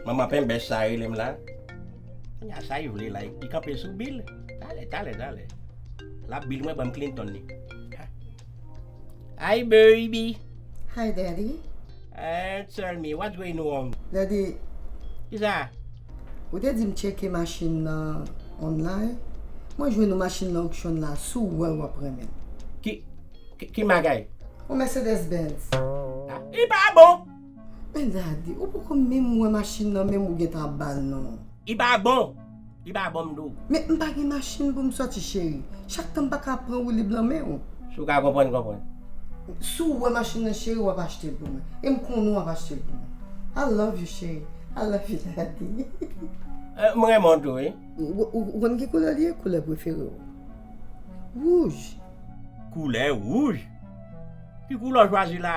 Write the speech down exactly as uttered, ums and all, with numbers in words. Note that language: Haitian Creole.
Manman penbèch sa rele m la. Kounya sa li vle la, li kanpe sou Bill. Talè, talè, talè. L ap Bill mwen ban m Clinton li. Hi baby. Hi, Daddy. Uh, tell me, what's going on? Daddy, Kisa? Ou te di m tcheke machin nan online. Mwen jwenn yon machin nan auction la, si w wè w ap renmen. Ki, ki, ki bagay? Yon Mercedes Benz. Ah, li pa bon. Men Daddy, ou poko menm wè machin nan, menm ou gentan ap ba l non. Li pa bon. Li pa bon m di w. Men m pa gen machin pou m sòti cheri. Chak tan m pa ka pran woulib nan men w. Si w ka konprann, konprann. Si w wè machin nan cheri, w ap achte l pou mwen. E m konnen w ap achte l pou mwen. I love you cheri. I love you Daddy. Eh, m renmen w tou, wi. Ou ou- ou konn ki koulè li ye? Koulè prefere w. Wouj. Koulè wouj? Ki koulè w chwazi la?